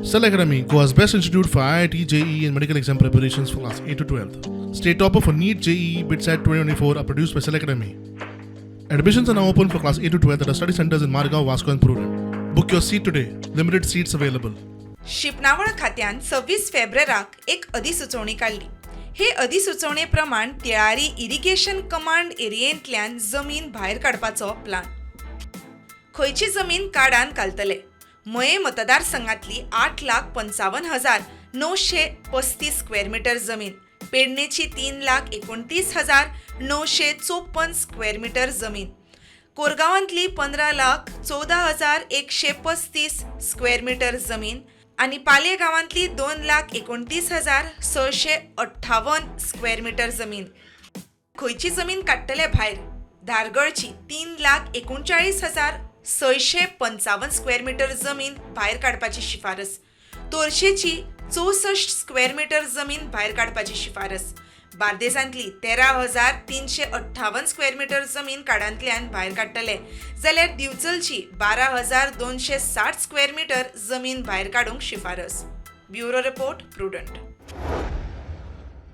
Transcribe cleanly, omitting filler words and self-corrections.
Cell Academy, Goa's best institute for IIT, JEE, and medical exam preparations for class 8 to 12. State topper for NEET, JEE, BITSAT 2024 are produced by Cell Academy. Admissions are now open for class 8 to 12 at our study centers in Margao, Vasco, and Prudent. Book your seat today. Limited seats available. शिंपणावळ खात्यान 26 फेब्रेराक एक अधिसुचोवणी काडली. हे अधिसुचोवणे प्रमाण Tillari irrigation command एरियेंतल्यान जमीन भायर काडपाचो प्लान. खंयची जमीन काडान घालतले? मये मतदारसंघातली 8,55,935 स्क्वेअर मिटर जमीन, पेडणेची 3,29,954 स्क्वेअर मिटर जमीन, कोरगांवांतली 15,14,135 स्क्वेअर मिटर जमीन आनी पालये गांवांतली 2,29,658 स्क्वेअर मिटर जमीन. खंयची जमीन काडटले भायर? धारगळची 3,39,655 स्क्वेअर मिटर जमीन भायर काडपाची शिफारस. तोरशेची 64 स्क्वेअर मिटर जमीन भायर काडपाची शिफारस. बार्देसांतली 13,358 स्क्वेअर मिटर जमीन काडांतल्यान भायर काडटले, जाल्यार दिवचलची 12,260 स्क्वेअर मिटर जमीन भायर काडूंक शिफारस. Bureau report, Prudent.